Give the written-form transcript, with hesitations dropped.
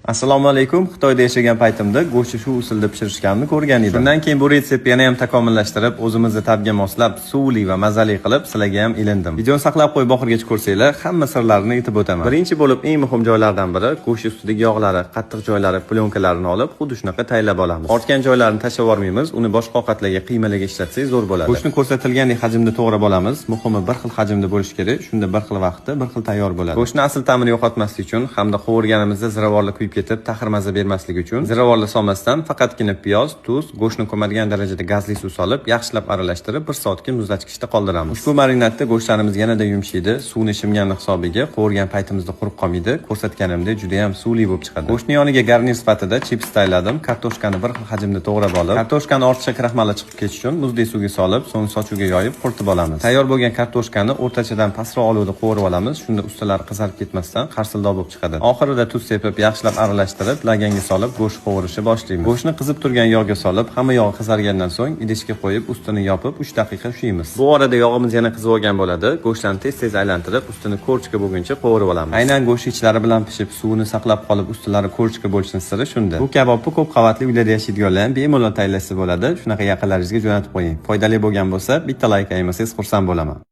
Assalomu alaykum. Xitoyda yashagan paytimda go'shtni shu usulda pishirishganini ko'rgan edim. Shundan keyin bu retseptni yana ham takomillashtirib, o'zimizni ta'bga moslab, suvli va mazali qilib sizlarga ham ilindim. Videoni saqlab qo'yib oxirigacha ko'rsanglar, hamma sirlarini aytib o'taman. Birinchi bo'lib eng muhim joylardan biri go'sht ustidagi yog'lari, qattiq joylari, plyonkalarini olib, xuddi shunaqa tayyorlab olamiz. Ortgan joylarini tashlab yubormaymiz, uni boshqa ovqatlarga, qiymalarga ishlatsak zo'r bo'ladi. Go'shtni ko'rsatilgandek hajmda to'g'rab olamiz. Muhimi, bir xil hajmda bo'lishi kerak, shunda bir xil vaqtda bir xil tayyor bo'ladi. Go'shtni asl ta'mini yo'qotmaslik uchun hamda qovurganimizda ziravorlar kuyib ketib, taxir maza bermasligi uchun ziravorlar solmasdan faqatgina piyoz, tuz, go'shtni ko'madigan darajada gazli suv solib, yaxshilab aralashtirib, 1 soatga muzlatgichda qoldiramiz. Ushbu marinadda go'shtlarimiz yanada yumshaydi, suvni shimgani hisobiga qovurgan paytimizda qurib qolmaydi. Ko'rsatganimdek juda ham suvli bo'lib chiqadi. Go'shtni yoniga garnir sifatida chips tayyorladim. Kartoshkani bir xil hajmda to'g'rab olib, kartoshkani ortiqcha kraxmali chiqib ketishi uchun muzdek suvga solib, so'ng sochuvga yoyib quritib olamiz. Tayyor bo'lgan kartoshkani o'rtachadan pastroq olovda qovurib olamiz. Shunda ustilari qizarib ketmasdan qarsildoq bo'lib chiqadi. Oxirida tuz sepib, yaxshilab aralashtirib, laganga solib, go'sht qovurishni boshlaymiz. Go'shtni qizib turgan yog'ga solib, hamma yog'i qizargandan so'ng idishga qo'yib, ustini yopib 3 daqiqa ushlaymiz. Bu orada yog'imiz yana qizib olgan bo'ladi. Go'shtlarni tez-tez aylantirib, ustini корочка bo'lguncha qovurib olamiz. Aynan go'sht ichlari bilan pishib, suvini saqlab qolib, ustilari корочка bo'lishini siri shunda. Bu kabobni ko'p qavatli uylarda yashaydiganlar ham bemalol tayyorlasa bo'ladi. Shunaqa yaqinlaringizga jo'natib qo'ying. Foydali bo'lgan bo'lsa, bitta layk ayamasangiz, xursand bo'laman.